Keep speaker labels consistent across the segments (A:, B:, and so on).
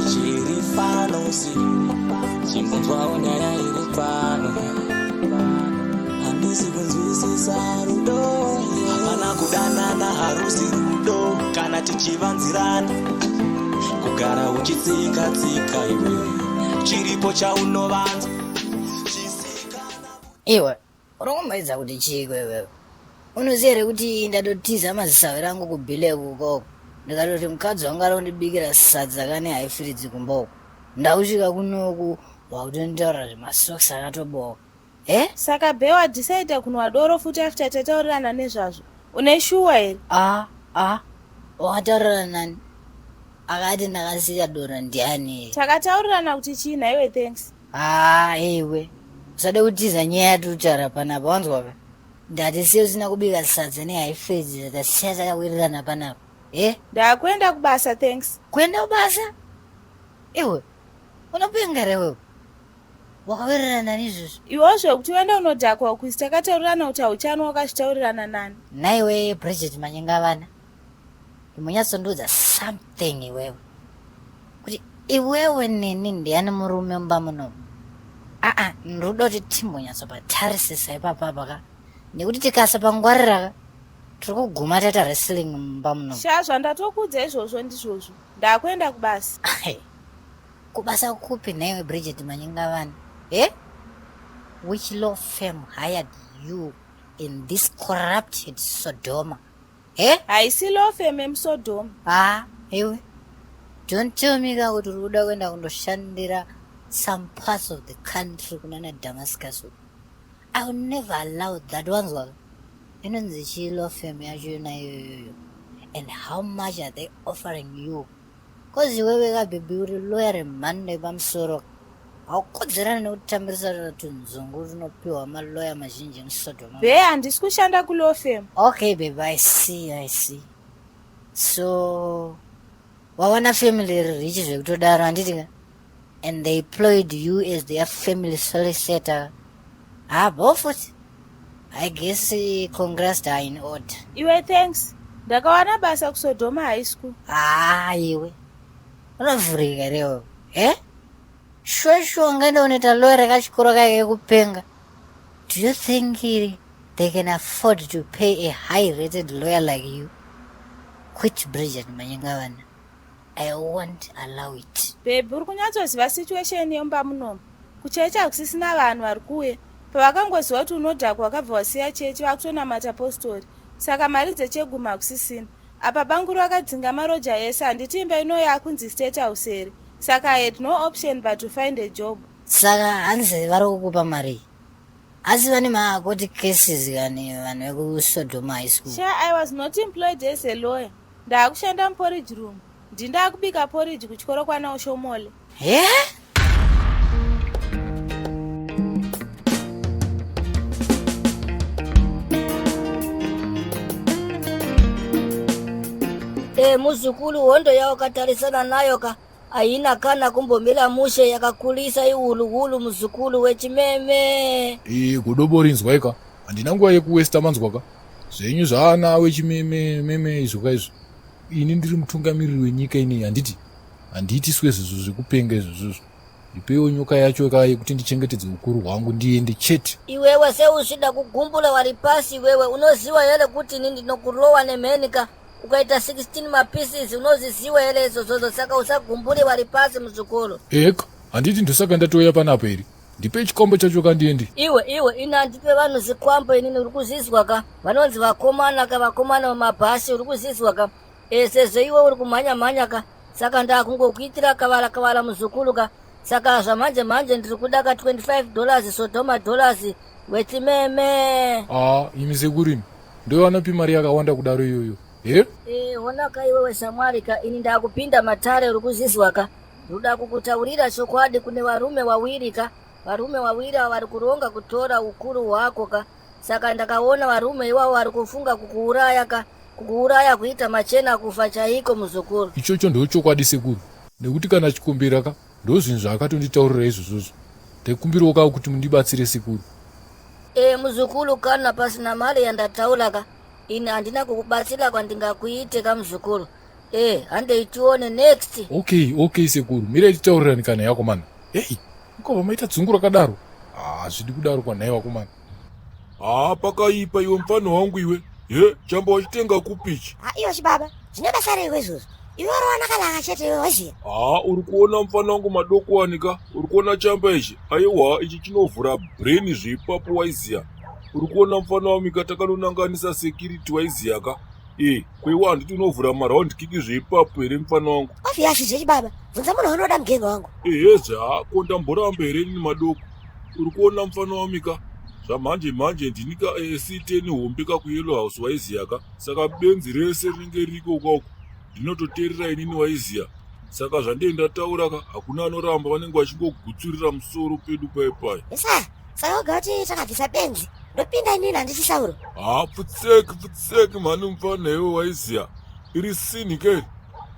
A: Chiri pano si chimbonzwawo nyaya iri pano. Handisi kunzwisisa rudo. Hapana kudanana harusi rudo kana tichivanzirana. Kugara uchitsika tsika iwe chiripo chaunovanza.
B: Iwe Unokumbaidza kuti chiiko iwewe? Unoziva here kuti ndatotiza mazisahwira angu kubhileku ukoko ndikatoti mukadzi wangu ari kundibikira sadza kane haifiridzi kumba uko. Ndakusvika kunoku wakutonditaurira zvemasocks akatoboka. Eh?
C: Saka Bee wadecider kunwa doro futi after tataurirana nezvazvo? Une shuwa here?
B: Ah, ah. Wakataurirana nani? Akati ndakasiya doro ndiani?
C: Takataurirana kuti chii nhaiwe Thanks?
B: Haa iwe usade kutiza nyaya yatiri kutaura panapa wanzwa ka ndati sei usina kubika sadza nehaifedzi tatasiya takawirirana panapa e
C: Ndakuenda kubasa thanks.
B: Kuenda kubasa iwe unopenga here wewe wakawirirana nani izvozvo
C: Iwewo zvekuti uende unodhakwa uku isu takataurirana kuti hauchanwa wakazvitaurirana nani?
B: Nhaiwe Bridget Manyengavana imbonyatsondiudza something iwewe kuti iwewe neni ndiani murume mumba munomu aa ndinoda kuti timbonyatsopatarisisa ipapapa ka nekuti tikasapangwarira ka tiri kuguma taita wrestling mumba munomu.
C: Shaa zvandatokuudza izvozvo ndizvozvo ndakuenda kubasa.
B: Kubasa kupi nhaiwe Bridget Manyengavana he which law firm hired you in this corrupted Sodoma He?
C: Haisi law firm yemuSodoma.
B: Ah, iwe. Don't tell me ka kuti uri kuda kuenda kundoshandira some parts of the country kunana Damascus. I will never allow that wanzwa ka. Inonzi chii law firm yacho yona iyoyoyo? And how much are they offering you? Cause iwewe ka baby uri lawyer remhando yepamusoro. Haukodzerani nekutambirisa tunzungu tunopiwa maloya mazhinji emusodoma.
C: Bee handisi kushanda kulaw firm.
B: Okay baby, I see, I see. So wawana family iri rich zvekutodaro handiti ka? And they employed you as their family solicitor. Ah, bo futi. I guess congrats are in order.
C: Iwe thanks. Ndakawana basa kuSodoma High School.
B: Ah, iwe. Unovhurika here iwewe? Eh? Sure sure ungaenda unoita lawyer rekachikoro kake kekupenga. Do you think they can afford to pay a high rated lawyer like you? Quit Bridget Manyengavana. I won't allow it.
C: Babe uri kunyatsoziva situation yemumba munomu. Kuchechi hakusisina vanhu vari kuuya. Pavakangoziva kuti unodhakwa wakabva wasiya chechi vakutonamata postori. Saka mari dzechegumi hakusisina. Apa banguru vakadzinga maroja ese handiti imba ino yakunzi state house here saka I had no option but to find a job.
B: Saka hanzi vari kukupa marii? Asi vane macourt cases kani vanhu vekuSodoma High School.
C: Sha I was not employed as a lawyer. Ndakushanda muporridge room. Ndini ndakubika porridge kuchikoro kwana Oshomole.
B: He?
D: E, muzukuru hondo yawakatarisana nayo ka haina kana kumbomira mushe yakakulisa ihuluhulu muzukuru wechimeme.
E: E, godobori inzwai ka handina nguva yekuwesta manzwa ka zvenyu zvaana wechimeme meme izvo ka izvo ini ndiri mutungamiriri wenyika inei handiti Handiitiswe izvozvo zvekupenga izvozvozvo. Ndipeiwo nyoka yacho ka yekuti ndichengetedze ukuru hwangu ndiende chete.
D: Iwewe seusida kugumbura wari pasi iwewe unoziwa here kuti ini ndinokurowa nemheni ka ukaita 16 mapieces unozviziwa here izvozvozvo saka usagumbure wari pasi muzukuru.
E: Eheka handiti ndosaka ndatouya panapa here ndipei chikwambo chacho ka ndiende.
D: Iwe iwe ini handipe vanhu zvikwambo inini uri kuzvizwa ka vanonzi vakomana ka vakomana vemabhasi uri kuzvizwa ka E, sezvo iwe uri kumhanya mhanya ka saka ndakungokuitira kavala kavala muzukuru ka saka zvamanje manje ndiri kuda ka 25 dollars sodoma dollars wechimeme
E: Aa imi sekuru imi ndovanopi mari yakawanda kudaro iyoyo he?
D: E, hona ka iwewe shamwari ka ini ndakupinda matare uri kuzvizwa ka ndoda kukutaurira chokwadi kune varume wawiri ka varume wawiri ava vari kuronga kutora ukuru hwako ka saka ndakaona varume iwavo vari kufunga kukuuraya ka kukuuraya kuita machena kufa chaiko muzukuru.
E: Ichocho ndochokwadi sekuru nekuti kana chikombera ka ndozvinhu zvaakatonditaurira izvozvozvo ndaikumbirawo ka kuti mundibatsire sekuru.
D: E muzukuru kana pasina mari yandataura ka ini handina kukubatsira kwandingakuite ka muzukuru. E handei tione next.
E: Okay, okay sekuru, mirai titaurirani kana yakomana. Hey, mukobva maita dzungu rakadaro. Hazvidi kudaro kwanhai vakomana.
F: Haa pakaipa iwe mfana wangu iwe. He, chamba wachitenga kupi ichi?
G: Ha iwe chibaba, zvine basa reiko izvozvo? Iwe urowana kalaka chete iwe waziva.
F: Haa uri kuona mfana wangu madokowani ka? Uri kuona chamba ichi? Aiwa ichi chinovhura brain zveipapo waiziya. Uri kuona mfana wami ka takanonanganisa security waiziya ka? E, kweiwe handiti unovhura maround kick zveipapo here mfana wangu?
G: Obvious zvechibaba, bvunza munhu waunoda mugenge wangu.
F: Ehezve haa ko ndamboramba here inini madoko? Uri kuona mfana wami ka? Zvamhanje mhanje ndini ka C10 hombe ka kuYellow House waiziya ka? Saka benzi rese rinenge ririko ukauko ndinototeerera inini waiziya. Saka zvandee ndataura ka hakuna anoramba vanenge vachingogutsurira musoro pedu paye paye.
G: Yesa, saka woga kuti takabvisa benzi ndopinda inini handisi Sauro.
F: Haa pfutseki pfutseki mhani mfana iwe waiziya. Iri sini ke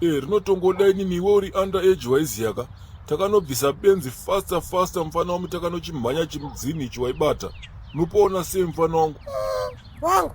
F: e rinotongoda inini iwe uri under age waiziya ka? Takanobvisa benzi faster faster mfana wangu takanochimhanya chimudzini ichi waibata. Unopoona sei mfana wangu?
G: Wangu,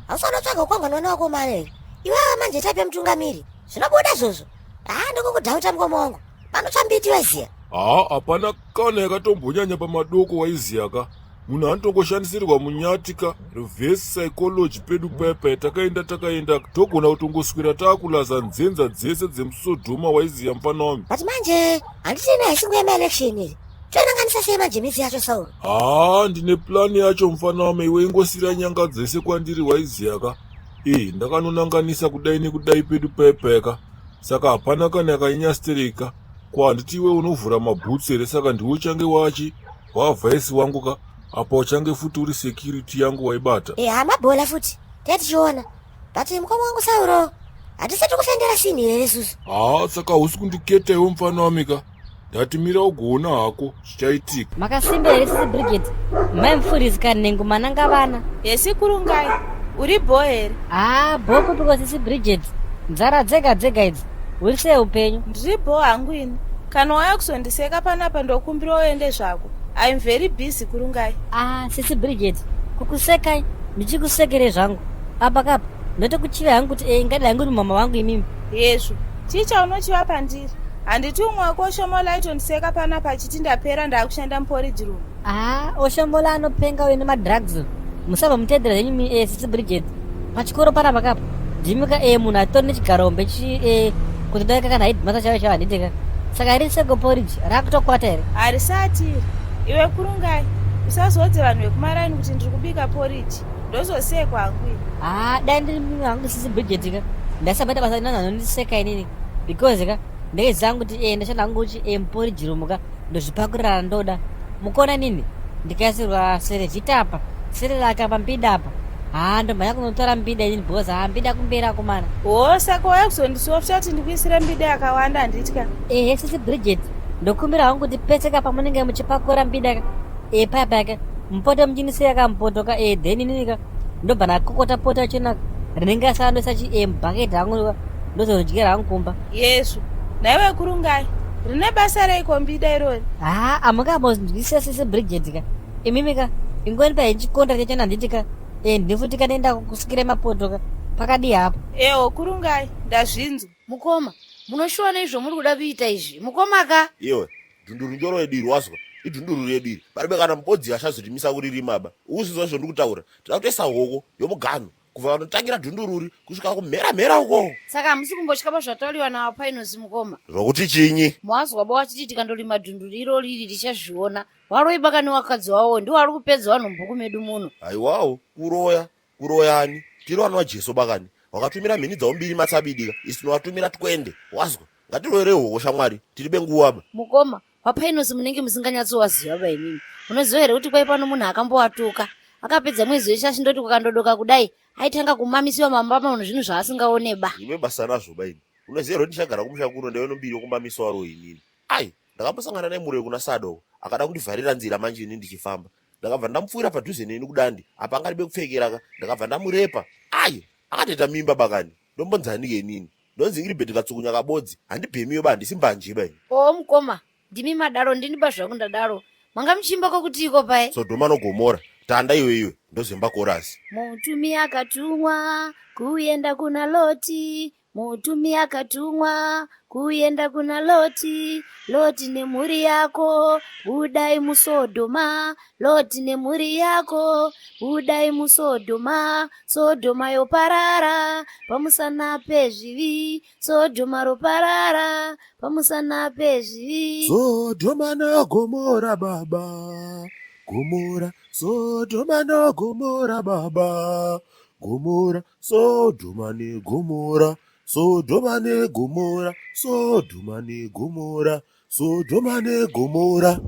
G: hausanotsvaga kukwangwanwa nevakomana here? Iwewe manje type yemutungamiri. Zvinobuda izvozvo. Haa ndokukudhauta mukoma wangu. Panotsva mbiti waiziya.
F: Haa hapana kana yakatombonyanya pamadoko waiziya ka. Munhu anotongoshandisirwa munyati ka reverse psychology pedu paya paya takaenda takaenda togona kutongoswera taakulaza nzenza dzese dzemusodhoma waiziya mfana wami.
G: But manje handiti ine haisi nguva yemaelection here? Toinanganisa sei manje misi yacho Sauro?
F: Haa ndine plan yacho mfana wami iwe ingosira nyanga dzese kwandiri waiziya ka. E ndakanonanganisa kudai nekudai pedu paya paya ka. Saka hapana kana yakanyanya stereka. Ko handiti iwe unovhura maboots here saka ndiwe uchange wachi wavhaisi wangu ka apa uchange futi uri security yangu waibata.
G: E haa mabhola futi. Tee tichiona. But mukoma wangu Sauro hatisati kufendera sinhi here isusu?
F: Haa saka hausi kundiketa iwe mfana wami ka. Ndati mira ugoona hako zvichaitika.
D: Makasimba here sisi Bridget? Mai mufundisi kanhengo mananga vana.
C: Hesi kurungai. Uri bho here?
D: Ah, bho kupiko sisi Bridget. Nzara dzega dzega idzi. Uri sei upenyu?
C: Ndiri bho hangu ini. Kana wauya kuzondiseka panapa ndokumbira uende zvako. I'm very busy kurungai.
D: Ah, sisi Bridget, kukusekai ndichikusekere zvangu. Apa kapa ndotokuchiva hangu kuti eh, ingadai hangu uri mama vangu imimi.
C: Hezvo, chii chaunochiva pandiri? Handiti umwe wako Oshomola aitondiseka panapa achiti ndapera ndaakushanda muporridge room.
D: Ah, Oshomola anopenga uyo nemadrugs. Musabva mutendera zvenyu mi eh, sisi Bridget. Pachikoro panapa kapa ndimi ka eh, munhu atori nechigarombe chi eh, kutodarika kana headmaster chaivo chaivo handiti ka. Saka iri seko porridge rakutokwata here?
C: Harisati iri. Iwe kurungai, usazoudze vanhu vekumaraini kuti ndiri kubika porridge. Ndozosekwa hangu ini.
D: Ah, dai ndiri mimi hangu sisi Bridget ka. Ndasabata basa nani anondiseka inini because ka ndaiziva kuti eh, ndashanda hangu kuti eh, muporridge room ka ndozvipakurira ndoda. Mukuona nini ndikaisirwa serevhita apa serelaka pambida apa haa ndomhanya kunotora mbida inini because haa mbida kumberi akomana.
C: Hoo saka wauya kuzondisofta kuti ndikuisire mbida yakawanda handitya?
D: Ehe sisi Bridget ndokumbira hangu kuti pese ka pamunenge muchipakura mbida ka eh, paya paya ka mupote muchinisira ka mupoto ka eh, then inini ka ndobva ndakokota poto yachona rinenge rasara ndoisa chi eh, mubhaketi rangu ka ndozonodyira hangu kumba.
C: Yezvo nhaiwe kurungai rine basa reiko mbida irori?
D: Haa amungambonzwisisa sisi Bridget ka imimi ka ingoni pa chikonda chachona handiti ka eh, ndini futi ka nenda kusukira mapoto ka pakadii hapo.
C: Eho kurungai ndazvinzwa.
B: Mukoma munoshuwa neizvo muri kuda kuita izvi mukoma ka?
H: Iwe dhunduru njoro yedu iri wazwa idhunduru redu iri paribe kana mubodzi achazotimisa kuririma ba ukuzvinzwa izvo ndikutaura tida kutoisa hoko yomuganhu kubva vanotangira dhundururi kusvika kumhera mhera uko.
B: Saka hamusi kumbotya pazvatauriwa navaPainosi mukoma?
H: Zvokuti chinyi?
B: Mwazwa bo vachiti tikandorima dhunduru irori iri tichazviona. Varoyi baka nevakadzi vavo ndivo vari kupedza vanhu mubhuku medu muno.
H: Haiwawo kuroya kuroyani tiri vana vaJesu bakani vakatumira mhini dzavo mbiri matsabidika isu tinovatumira twende wazwa ngatiroyere hoko shamwari tiri benguva ba.
B: Mukoma vaPainosi munenge musinganyatsovaziva ba imimi. Munoziva here kuti kwai pano munhu akambovatuka akapedza mwedzi wese achindoti kukandodoka kudai aitanga kumamisiwa mambama munhu zvinhu zvaasingaone ba.
H: Ime basa nazvo ba ini unoziva here kuti ndichagara kumusha kuno ndaive nombiri yokumamisa varoyi inini ai ndakambosangana naye muroyi kuna Sadoko akada kundivharira nzira manje ini ndichifamba ndakabva ndamupfuura padhuze neni kudandi apa angaribe kupfekera ka ndakabva ndamurepa ai akatoita mimba bakani ndombonzanike inini ndonzi ngiribheti katsukunya kabodzi handibhemiyo ba handisi mbanje ba ini.
B: Oo mukoma ndimi madaro ndini ba zvangu ndadaro manga muchiimba kwakutiiko paye?
H: Sodhoma noGomora tanda iwe iwe ndozemba korasi.
B: Mutumi akatumwa kuenda kuna Loti.
I: Mutumi akatumwa kuenda kuna Loti, Loti nemhuri yako, budai muSodhoma, Loti nemhuri yako, budai muSodhoma, Sodhoma yoparara pamusana pezvivi, Sodhoma roparara pamusana pezvivi.
F: Sodhoma naGomora baba, Gomora, Sodhoma naGomora baba, Gomora, Sodhoma neGomora, Sodhoma neGomora, Sodhoma neGomora, Sodhoma neGomora.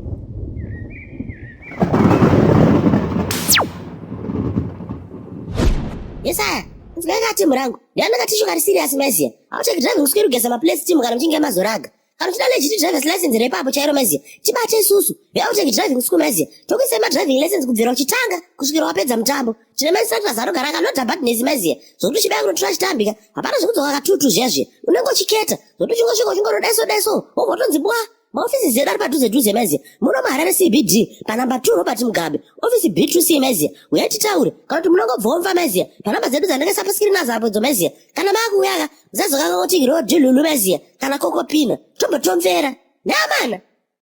G: Yesaya, nzwai timu rangu. Ndiani katishu kari serious maiziya. Haucheki driving school kugeza maplace team kana muchinge mazoraga. Kana uchida legit driver's license repapo chairo maiziya. Tibate isusu. Veoutake driving school maiziya. Tokuisai madriving lessons kubvira uchitanga kusvikira wapedza mutambo. Tine mainstructors anogara akanodha badness maiziya. Zvokuti uchibaya kunotora chitambika. Hapana zvekudzoka katutu zviya zviya. Unenge uchiketa. Zvokuti uchingosvika uchingorodaiso daiso. Wobva watonzi bwa. Maofisi edu ari padhuze dhuze maiziya. Muno muHarare CBD panamba 2 Robert Mugabe. Ofisi B2C maiziya. Uyai titaure. Kana kuti munongobvomva maiziya. Panamba dzedu dzandakaisa paskirini nadzo apo idzo maiziya. Kana maakuuya ka musazokanganwa kuti rodhilulu maiziya kana kokopina. Tombotomvera. Neamana.